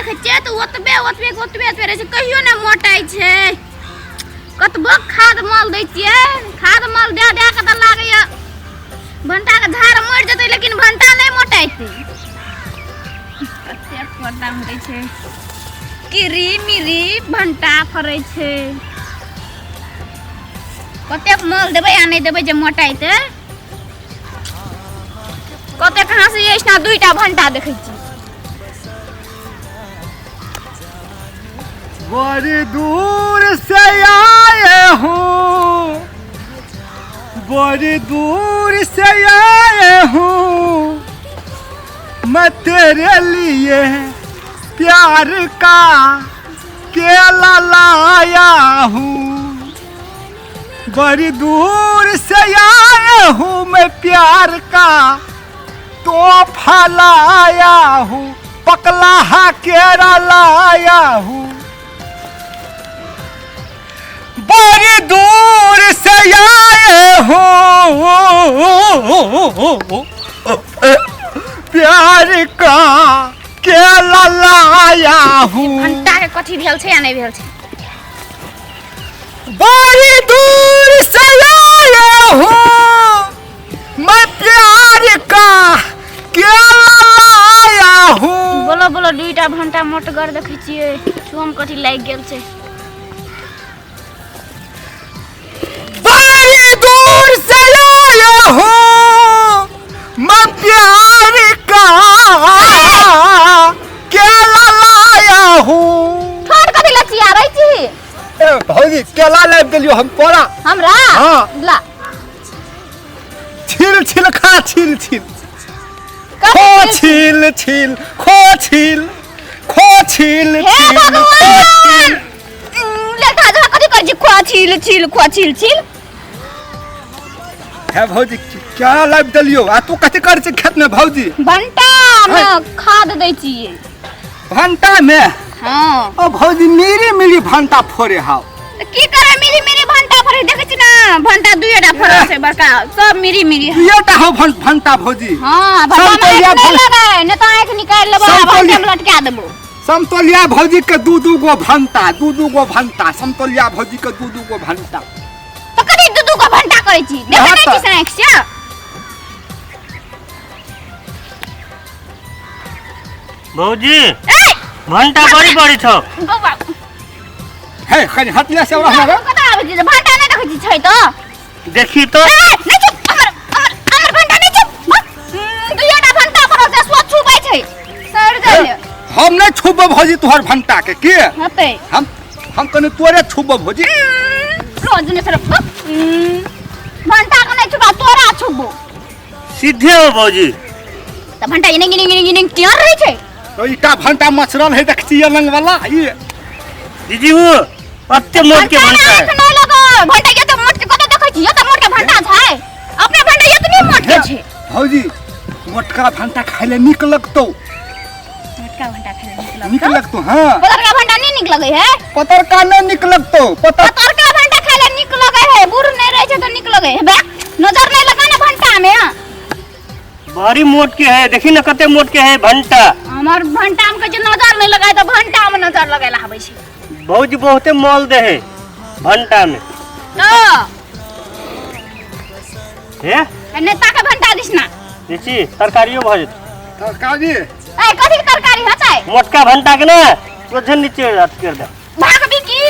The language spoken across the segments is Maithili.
देखै छियै तऽ ओतबे ओतबे के ओतबे ओतबे रहै छै, कहियो नहि मोटाइ छै। कतबो खाद माल दै छियै, खाद माल दए दए कऽ तऽ लागैया भंटाके झाड़ मरि जेतै, लेकिन भंटा नहि मोटाइतै। कतेक पौधा होइ छै, किरी मिरी भंटा फड़ै छै। कतेक माल देबै आ नहि देबै जे मोटाइतै। कते कहाँ से एहिना दुईटा भंटा देखै छी। बड़ी दूर से आए हूँ, बड़ी दूर से आए हूँ मैं तेरे लिए प्यार का केला लाया हूँ। बड़ी दूर से आए हूँ मैं प्यार का तोहफा लाया हूँ, पकला हा केरा लाया हूँ। बड़ी दूर से आए हूँ प्यार का केला लाया हूँ। भंटा के कथी भेल छै या नहि भेल छै? बड़ी दूर से आया हूँ मैं प्यार का केला लाया हूँ। बोलो बोलो, दुईटा भंटा मोटगर देखै छियै, चोम कथी लागि गेल छै। बड़ी दूर से आया हूँ मैं प्यार का केला लाया हूँ। ठोर कथी लचियाबै छी? ए भौजी, केला लाबि देलियौ हम तोरा। हमरा? हाँ। ला। छिल छिल खा, छिल छिल। कथी? खो। छिल? छिल छिल खो, छिल खो, छिल हे छिल खो। भगवान! लड़का जहाँ कथी करै छी? खुआ छिल छिल, खुआ छिल छिल। हे भौजी, क्या लाबि देलियौ आ तू कथी करै छी खेत में भौजी? भंटा मे खाद दै छियै। भंटा में? हाँ। ओ भौजी, मिरी मिरी भंटा फोड़े हाव। तऽ की करे, मिरी मिरी भंटा फड़े देखै छी ना? भंटा दुइएटा फड़ल छै बड़का, सब मिरी मिरी है। दुइएटा हौ भंटा भौजी? हाँ, भंटा में समतोलिया आँखि नहि लगे, नहि तऽ आँखि निकालि लेबो आ समतोलिया- भंटे में लटका देबो। समतोलिया भौजी के दू दू गो भंटा, दू दू गो भंटा, समतोलिया भौजी के दू दू गो भंटा। तऽ कथी दू दू गो भंटा करै छी? देखै हाँ नहि तऽ। छी से आँखि से? भौजी, ए भंटा बड़ी बड़ी छौ। बौआ। हे, कनि हटले से हमरा हमरा। कतऽ आबै छी? भंटा नहि देखै छी छै तऽ? देखी तो। ए, नहि चुप, हमर हमर हमर भंटा नहि चुप। दुइएटा भंटा पड़ल छै, स्वच्छ छुबै छै सड़ जाइ। हम नहि छुबब भौजी तोहर भंटा के के। हेतै। हम कनि तोरे छुबब भौजी। रोज ने सर भंटा के नहि छुबा, तोरा छुबो। सीधे हो भौजी। तऽ भंटा इने इने इने इने टियर रहै छै। तो ईटा भंटा मचरल है, देख छी लंग वाला ई। दीदी, वो अत्ते मोट के भंटा है। आँख नहि लगल भंटा ये तऽ मोट के कतऽ देखै छी? ये तऽ मोट के भंटा छै। अपने भंटा ये तऽ नहि मोट के छै। भौजी, मोटका भंटा खाय ले नीक लगतौ। मोटका भंटा खाय ले नीक नीक लगतौ? लगतौ, हाँ। पतरका भंटा नहि नीक लगै है? पतरका नहि नीक लगतौ, पतर पतरका भंटा खाय ले नीक लगै है, बूढ़ नहि रहै छै तऽ नीक लगै है। बे, नजर नहि लगा ने भंटा में। बड़ी मोट के है, देखी ना कते मोट के है भंटा। हमर भंटा में कहै छै नजर नहि लगाय, तऽ भंटा में नजर लगाय ला आबै छै। भौजी बहुते मोल दे है भंटा में। तऽ हे। नेता के भंटा दिस ना। देखी तरकारियो भऽ जेतै। तरकारी? ए, कथी के तरकारी होतै? मोटका भंटा के ना सोझे नीचे अथी कर दे। भागबी की?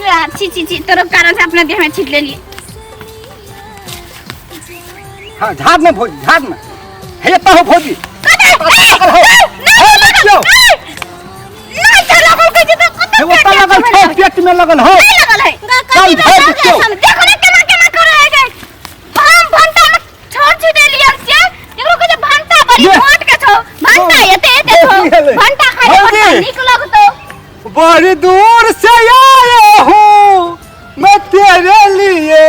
ला, छी छी छी, तोरो कारण से अपना देह में छीट लेलिए। हाँ, झाड़ में भौजी, झाड़ में हे एतऽ हो भौजी। कथी? लगल हो। नहीं देखियौ। नहीं छै लगल, कहै छै तऽ कते। हे ओतऽ लगल छौ, पेट में लगल हो। नहीं लगल है। चल, झाड़ देखियौ। देखो ने केना केना करे है गई। हम भंटा में छोड़ छिटेलियन से एकरो कहै छै भंटा बड़ी ये। मोट के छौ भंटा, एते एते छौ। देखी हेलै। भंटा खाइ ले भौजी। भंटा नीक लगतौ। बड़ी दूर से आया हूँ मैं तेरे लिए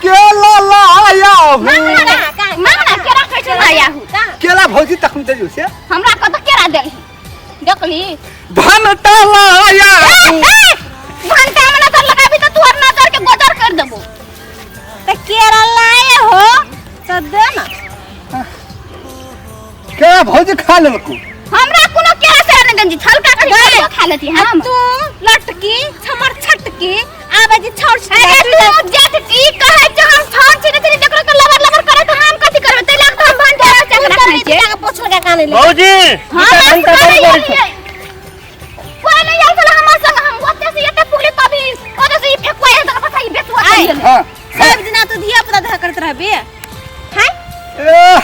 केला लाया हूँ। मांगना मांगना, केरा कहै छै लाया हूँ। केला भौजी तखन देलियौ से। हमरा कत केरा देलही? देखली। भंटा लाया हूँ। भंटा में नजर लगाबी तऽ तोहर नजर के गोजर कर देबो। तऽ केरा लाए हो तऽ दे ना। केला भौजी खा लेलकौ। हमरा कोनो केरा सेरा नहि। देन छी छलका कनी कहियो खा लेती हम। तू लटकी छमर छटकी आबै जे छौर छी। अरे तू जेठ की कहै छ, हम छौर छी ने जकरो के लबर लबर करे त हम कथी करबै? तै लाग त हम भंटा बच्चा के रखने छियै। पोछल के काने ले। भौजी, हां, दूटा बस घंटा करै बड़ बड़ छौ। छलियै। कोई नहीं आयल छलै हमर संग, हम ओते से एते पुगली तभी ओते से ई फेकुआ आयल त पता ई बेचुआ चलि गेलै। हाँ। सब दिना तू धिया पुता धरा करैत रहबे हैं? एह,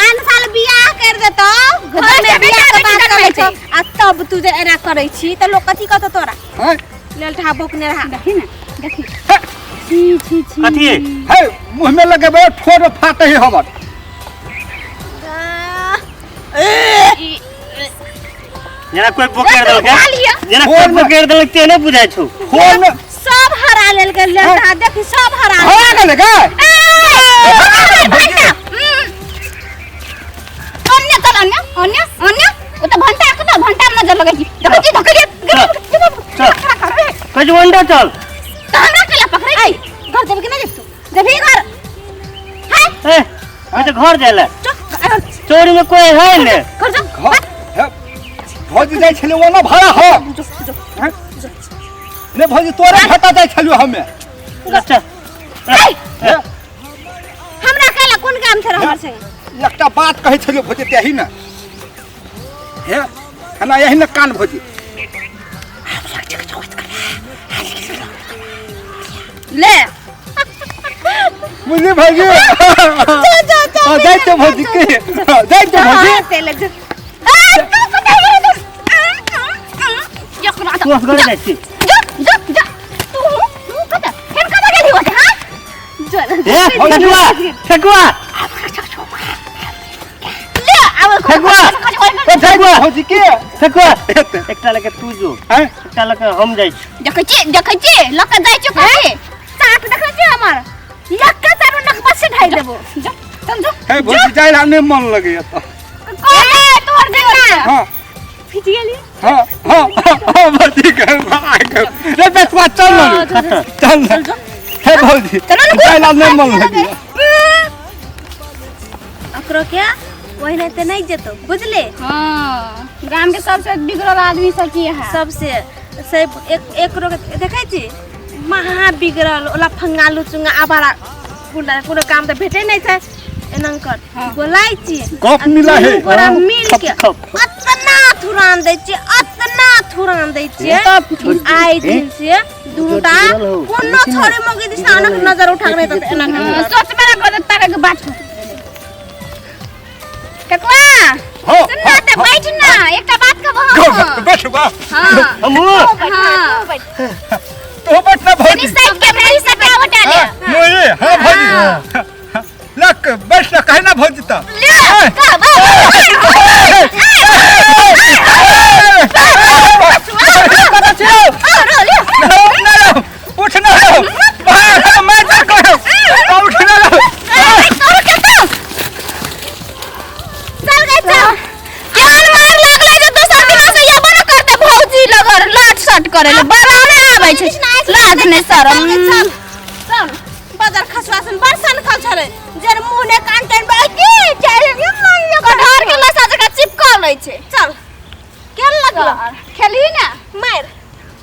आन साल बियाह कर देतो, घर में बेटा, बियाह के बेटी बात जनमै करै छौ छै। आ तब तू जे एना करै छी त लोक कथी कहतौ तोरा? हैं? ललठा बोकने रहा। देखी ना, देखी, छी छी छी। कथी? हे, मुँह में लगेबै ठोर फाटे ही हमर। जेना कोई बोकेर देलक, खा लिअ। जेना कोई बोकेर देलक तेहने बुझाइ छौ। ठोर में सब हरा लेलकै ललठा, देखी सब हरा। हरा गेलै गे। अन्य चल, अन्य अन्य अन्य, ओ त भंटा के त भंटा में नजर लगै छी, देखै छी धकलिए। चल, कहै छौ अंडा चल। त हमरा केला पकड़ै आई घर जेबी कि नहीं जेबी? तू जेबी घर? हैं? ए, हम तऽ घर जाय ले। चल। चोरी में कोई है ने? घर जा। घर हे, भौजी जाइ छलै ओना भाड़ा हो हैं? ने भौजी, तोरे घटा जाइ छलियो हमे। अच्छा। हे, हमरा कहला कोन काम छै हमर संगे? एकटा बात कहै छलियो भौजी, तेही ने हे एना यही ने कान भौजी। ले। बुझली भौजी? हाँ, जाइ छौ भौजी के, हाँ, जाइ छौ भौजी। हाँ, चले जो। ए, तू कतऽ गेलै तू? एकरा तू असगरे जाइ छी? जा जा जा, तू तू कतऽ फेर कतऽ गेली होते? हां। चल। ए ठकुआ, ठकुआ। ले आब। ठकुआ, ए ठकुआ। भौजी के। ठकुआ। एते। एकटा लके तू जो, हैं? एकटा लके हम जाइ छी। देखै छी, देखै छी, लऽ कऽ जाइ छौ कथी? चाट देखै छी हमर लक्का चारू नखबा से ढाई देबो। जा, चल जो। हे भौजी, जाइ ला नहि मन लगैया तऽ। कहे तोहर देवर। हाँ। फिट गेली। हाँ हाँ हाँ भौजी के रे बेटवा, चल ना, चल ना। हे भौजी, जाइ ला नहि मन लगैया। ओकरो के ओहिना ते नहीं जेतो, बुझले? हाँ, गाम के सबसे बिगड़ल आदमी सब की है। सबसे से एक एक रो के देखै छी महा बिगड़ल ओला फंगा लुचुंगा आबारा गुंडा, कोनो काम तऽ भेटै नहि छै। एना कर बोलाइ छी। गप मिला है। दुनू गोरा मिल के खप। अतना थुरान दै छियै, अतना थुरान दै छियै आइ दिन से दूटा कोनो छोरे मौगी दिस आनक नजर उठा के नहि तऽ एना हाँ, कर। सोच में ना कर ताके के बात ककवा। हाँ। सुन ना तऽ बैठ ना, एकटा बात कहबो हम। बैठ बा। हाँ। हमहूँ। हाँ। तो बैठ ना कनी भौजी। साइड के मेरी सटा वटा ले। हाँ, मोये, हाँ भौजी, लक बैठ ना, कहे ना भौजी तऽ। ले कहबो। उठ ना रो, मैं क्या करूं, उठ ना रो। चल गई चल, जान मार लागलै जे दोसर दिना से एबो न करते भौजी लगल लाट सट करे ले बड़ा ने आबै छै, लाज नै शरम। चल बाजार। खसुआ सन बड़ सन खल छलै जर मुँह ने कान टान बा की चाहे। कटहर के लसा जकाँ चिपकल रहै छै। चल, केल लगलो? खेलही ने। मार।